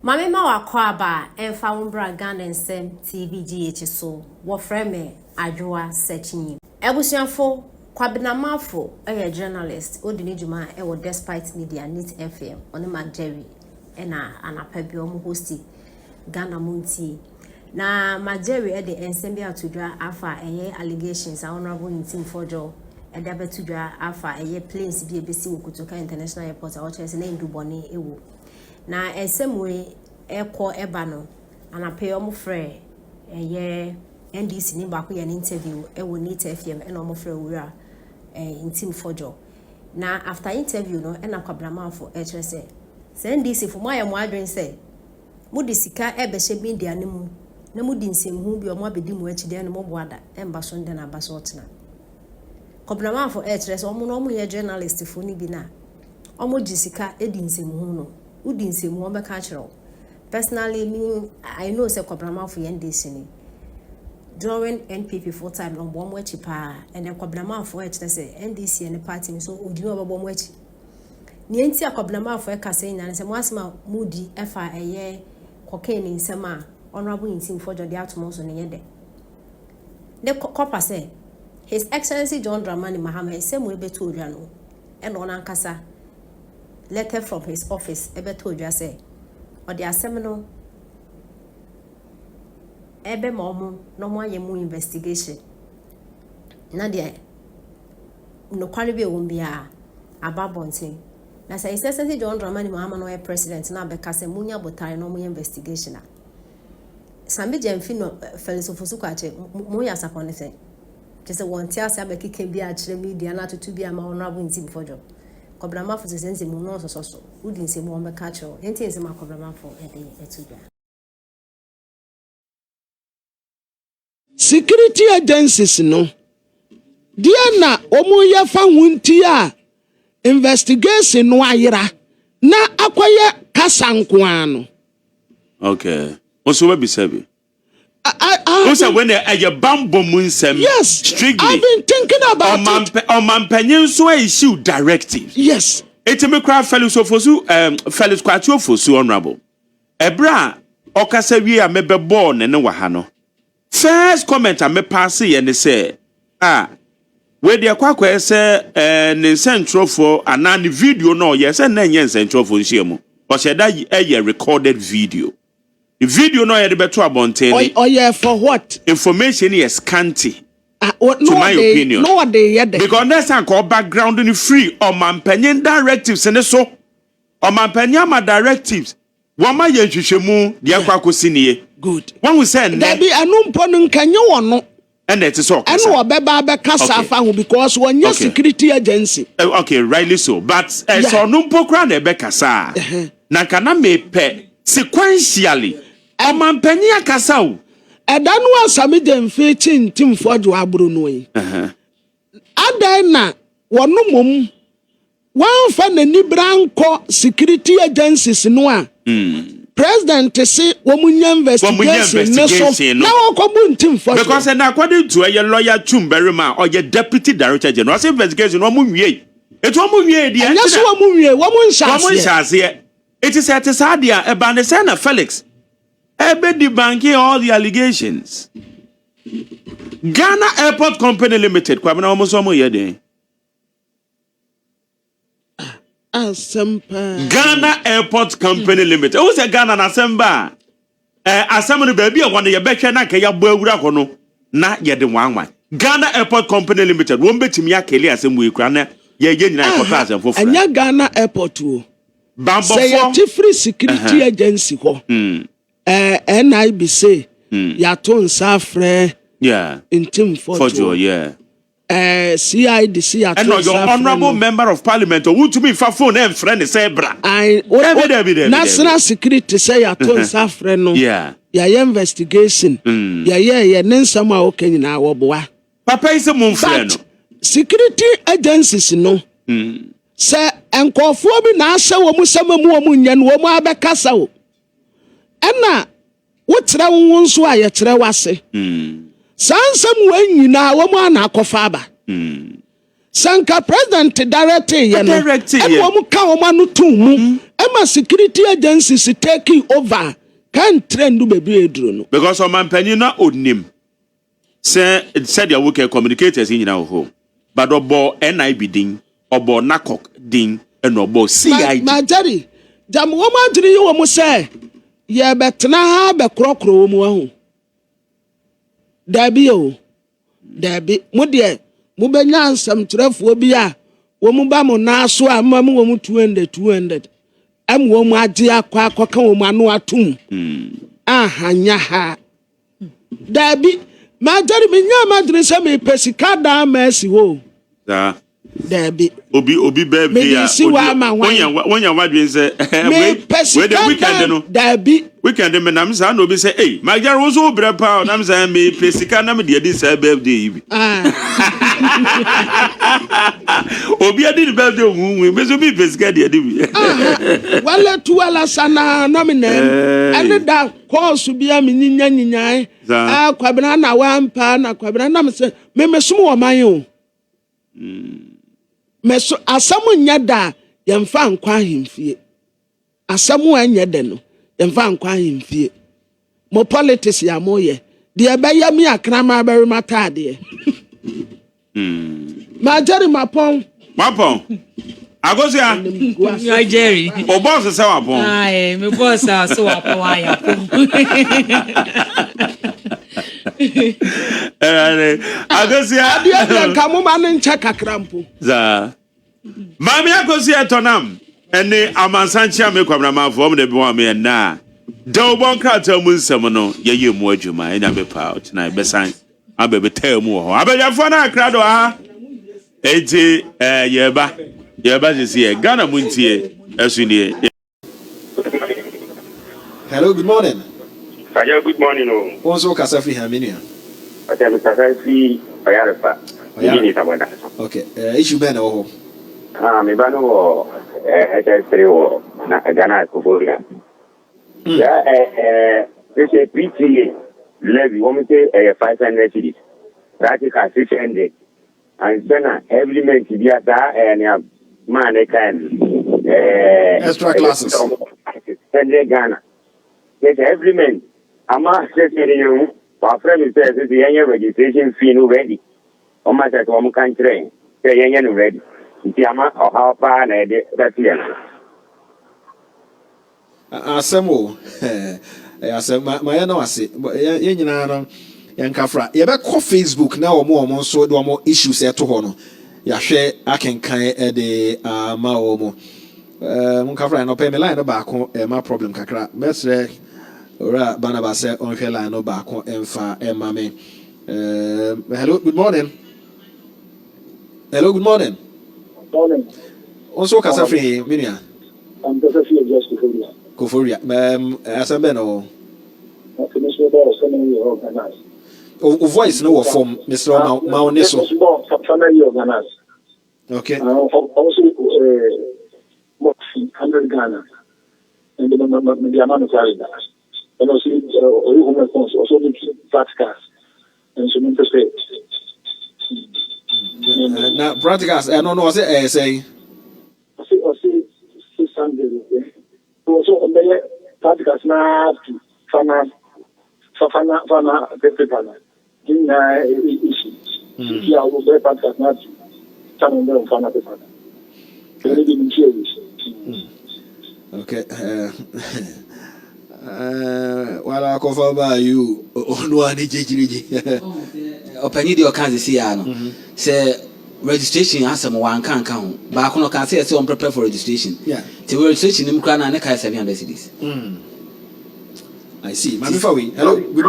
Maame ma w'akwaaba ɛmfa wo mbra Ghana Nsɛm TV GH so, wɔfrɛ me Adwoa Sekyinyi. Abusuafo, Kwabena Marfo yɛ journalist, odi ne dwuma wɔ Despite Media, Neat FM, ɔne Mark Jerry na anapa bi wɔn hosti Ghana mu ntie. Na Mark Jerry de nsɛm bi ato dwa afa ɛyɛ allegations a Honorable Ntim Fordjour de abɛto dwa afa ɛyɛ planes bi a ebesi wɔ Kotoka International Airport a wɔkyerɛ sɛ na ndubɔne wɔ. Na nsɛm wei ɛkɔ ɛba no, anapa yi wɔn frɛ ɛyɛ NDC ne baako yɛ ne interview ɛwɔ Neat FM ɛna wɔn frɛ owura ɛɛ Ntim Fordjour. Na after interview no ɛna Kwabena Manfo ɛkyerɛ sɛ sɛ NDC fo mo ayɛ mo adwene sɛ mo de sika ɛbɛhyɛ media no mu na mo di nsɛmhu bi a wɔn abɛdi mo akyi deɛ ɛna mo boa da ɛmba so ndɛ na aba so ɔkyena. Kwabena Manfo ɛkyerɛ sɛ wɔn no wɔn yɛ journalist fo no bi na wɔn gye sika di nsɛmhu no, wodi nsɛmhu wɔn bɛka akyerɛ wo. Personally me, I know sɛ Kwabena Manfo yɛ NDC ni. During NPP full time no ɔbɔ wɔn akyi paa. Ɛnɛ Kwabena Manfo ɛkyerɛ sɛ NDC yɛ ne party no so ogyina ɔbɛbɔ wɔn akyi. Nea nti a Kwabena Manfo ɛka sɛ nyinaa ne sɛ mo asɛm a modi ɛfa ɛyɛ cocaine ne nsɛm a Honorable Ntim Fordjour de ato mo so no nyɛ dɛ. Ne kɔpa sɛ His Excellency John Dramani Mahama nsɛm wei bɛto odwa no ɛna ɔno ankasa letter from his office ɛbɛto odwa sɛ ɔde asɛm no ɛbɛma ɔmo na ɔmo ayɛ mu investigation na deɛ nokware bi a ɛwɔ mu biara aba abɔnten. Na sɛ His Excellency John Dramani Mahama na ɔyɛ president na abɛka sɛ munya abotare na ɔmo yɛ investigation a, Sammy Gyamfi no Felix Ofosu Kwakye mo yɛ asapɔn ne sɛn? Kyerɛ sɛ wɔn te ase abɛkeka bi akyerɛ media na atoto bi ama Honorable Ntim Fordjour. Kwabena Manfo sɛ sɛ nsɛm mu no ɔsosɔ so. Wodi nsɛm mu wɔn bɛka akyerɛ wo. Yɛntie nsɛm a Kwabena Manfo ɛde ɛto dwa. Security agencies no, deɛ na wɔn yɛ fa ho nti a investigation no ayera na akɔyɛ kasa nko ara no. Okay. Nso wabisa bi. O sɛ wei na ɛyɛ bambɔ mu nsɛm. Yes. Strictly. I've been thinking about it. Ɔmampanyin nso a issue directive. Yes. Eti mi kura Felix Ofosu Felix Kwakye Ofosu, honourable. Ɛbrɛ a ɔkasa wie a mɛbɛ bɔɔ ne ne wɔ ha no. First comment a mepaase yɛ ne sɛ a wei deɛ kɔ akɔyɛ sɛ ne nsɛntwerɛfoɔ anaa ne video no ɔyɛ sɛ na ɛnyɛ nsɛntwerɛfoɔ nhyia mu. Ɔhyɛ da ɛyɛ recorded video. Video no ɔyɛ de bɛto abɔnten ne. Ɔyɛ for what? Information yɛ scanty. To my opinion. No ɔde yɛ dɛ. Because next time kɔ background ni free ɔmampanyin directives ne so. Ɔmampanyin ama directives. Wɔn ayɛ nhwehwɛmu deɛ akɔ akɔsi nie. Good. Wɔn ho sɛ nnɛ. Dabi, ɛno mpo no nkɛnyɛ wɔn no. Ɛna ɛte sɛ ɔkasa. Ɛna ɔbɛba abɛkasa afa ho because wɔnyɛ security agency. Okay, rightly so, but ɛsɛ ɔno mpo koraa na ɛbɛkasa a. Na nka na mepɛ sequentially. Ɔmampanyin akasa o. Ɛda no a Sammy Gyamfi kye Ntim Fordjour aboro no yi. Adan na wɔn mom wɔamfa n'ani bra nkɔ security agencies no a president se wɔn nya investigation ne so na wɔkɔbu Ntim Fordjour. Because na according to ɛyɛ lawyer Twum Barima a ɔyɛ deputy director general, ɔsɛ investigation wɔn nwie. Etu wɔn nwie deɛ. Ɛnyɛ so wɔn nwie, wɔn nhyɛ aseɛ. Wɔn nhyɛ aseɛ. Eti sɛ ɛte saa deɛ ɛba ne sɛ na Felix ɛbɛ debunking all the allegations. Ghana Airport Company Limited, Kwabena, wɔn nso wɔn yɛ den. Asɛm paa. Ghana Airport Company Limited. Ewu sɛ Ghana na asɛm ba a, asɛm no baabi a ɛwɔ no yɛbɛhwɛ na nka yɛabɔ awura hɔ no na yɛde wanwan. Ghana Airport Company Limited, wɔn bɛtumi akele asɛm wei kura na yɛyɛ nyinaa yɛkɔpɛ asɛm foforɔ. Ɛnyɛ Ghana Airport o. Bambɔfoɔ. Sɛ yɛte firi security agency hɔ. NIB se yɛato nsa afrɛ Ntim Fordjour. CID si yɛato ɛna nsa ɔyɛ afrɛ honourable no. member of parliament, owuntumi nfa phone ɛnfrɛ ne sɛ bra. Dabi, dabi, dabi. National security sɛ yɛato nsa afrɛ no. Yɛayɛ investigation. Yɛyɛ yɛ ne nsɛm a wɔka nyinaa wɔboa. Papa yi sɛ mo nfrɛ no. But security agencies no, sɛ nkɔɔfoɔ bi na ahyɛ wɔn sɛ mu wɔn nyɛ no, wɔn abɛkasa o. Ɛna wokyerɛ wo ho nso a yɛkyerɛ w'ase. Saa nsɛm wɔ nyinaa wɔn a na akɔfa aba. Sɛ nka president directee yɛ no, Directee ɛna yɛ. wɔn ka wɔn ano too mu, ɛma security agencies take over, ka ntrɛ ndu baabi a eduro no. Because ɔmanpanyin na onim sɛ sɛdeɛ wokɛ communicators yi nyinaa wɔ hɔ, but ɔbɔ NIB din, ɔbɔ NACOC din, ɛna ɔbɔ CID. Ma Jerry, gyam wɔn adwene yi wɔn sɛ yɛbɛtena ha bɛkorɔkorɔ wɔn ahu. Daabi o, daabi. Mo deɛ mobɛnya nsɛmtwerɛfoɔ bi a wɔn ba mo nan so a mma mo wɔn 200 200 ɛma wɔn agye akɔ akɔka wɔn ano atom. Ahanya ha. Daabi, ma Jerry, menya m'adwene sɛ mepɛ sika daa ma asi hɔ o. Saa. Daabi. Obi birthday Mede a si hɔ ama hwan? Wonya wadwene sɛ wei Mepɛ wei de sika weekend daa no daabi. Weekend me nam saa na obi sɛ, "Ei, Magyare, wo nso wo brɛ paa o." Nam saa mepɛ sika na mede adi saa birthday yi bi. Ah. Obi adi ne birthday huhu, me nso mepɛ sika de adi bi. Aha. Wala tu wala sana na me nam. Hey. Ɛne da kɔɔso bi a me nyinya nyinyae. Saa. Ah, Kwabena na wampa na Kwabena nam sɛ me mesom wɔ man o. Meso asɛm nyɛ da a yɛmfa nkɔ ahemfie. Asɛm a ɛnyɛ dɛ no yɛmfa nkɔ ahemfie. Mo politics yɛ a moyɛ. Deɛ ɛbɛyɛ me akraman bɛrema taadeɛ. Ma Jerry mapɔn. Wapɔn. Akosua. Ma Jerry. O boss sɛ wapɔn. Aye, me boss a so wapɔn ayɛ apɔn. Ɛwurade. Akosua. Adeɛ deɛ nka moma ne nkyɛ kakra mpo. Saa. Maame Akosua Tɔnam ɛne amansan kyia me Kwabena Manfo ɔmo de bi wɔn me ɛnna a dawubɔ nkrataa mu nsɛm no yɛyɛ mu adwuma ɛnya me paa ɔkyena ɛbɛsan abɛbɛtaa mu wɔ hɔ abadwafoɔ no akra do ha enti ɛɛ yɛba sisi yɛ Ghana mu ntie ɛso nie. Hello, good morning. Ayo, good morning. Oh. Wo nso kasa firi ha, me nua? Ɔsɛ mi kasa fi Ɔyarefa. Ɔyare. Mi di Sabɔda. Okay, issue bɛn na ɛwɔ hɔ? Ah, mi ba no wɔ SS3 wɔ na Ghana Koforia. Ya sɛ PTA levy wɔn sɛ ɛyɛ 500 cedis. Practical 600. Ansa na every bi a saa nea maa ne kan no. Extra classes. 100 Ghana. Sɛ every month ama sɛ ne yɛn ho wafrɛ mi sɛ yɛnyɛ registration fee no ready. Wɔn asɛ sɛ wɔn ka nkyerɛ yɛn sɛ yɛnyɛ no ready. Nti ama ɔhaw paa na yɛde bɛto yɛn so. Asɛm o, ɛyɛ asɛm. Ma yɛn na wase yɛn nyinaa no yɛnkafra yɛbɛkɔ Facebook na wɔn nso de wɔn issues ɛto hɔ no yɛahwɛ akenkan ɛde ama wɔn. Monkafra yɛn ɔpɛ me line no baako ɛma problem kakra. Mɛsrɛ Owura Barnabas sɛ ɔnhwɛ line no baako ɛmfa ɛma me. Hello, good morning. Hello, good morning. Morning. Wo nso kasa firi me nua? Ankasa fi Adjust Koforia. Koforia. Asɛm bɛn na wɔ? Okay, me nso bɔ family organize. O voice no wɔ fam, mesrɛ wo, ma wo ne so. Me nso bɔ family organize. Okay. Also, mo fi 100 Ghana. And then me the amount of salary. And also, ɔyɛ home response, also make practicals. And so me pɛ Na practicals ɛno no ɔsɛ ɛyɛ sɛn? Ɔsɛ 600. Ɔsɛ ɔbɛyɛ practicals na to final final final paper na. Ne nyinaa esi. Nti a wɔbɛyɛ practicals na to final bɛyɛ final paper na. Ɛno de mi nti ɛwɔ. Okay. Wala akɔfa baa yi o, ɔno a ne gyegyirigyi. Ɔpanyin deɛ ɔka sisi ya no sɛ registration asɛm wanka nka ho baako no ɔka sɛ yɛsɛ wɔn prepare for registration ti registration nim koraa na ne ka yɛ 700 cedis. I see. Maame fa wei. Hello, good morning.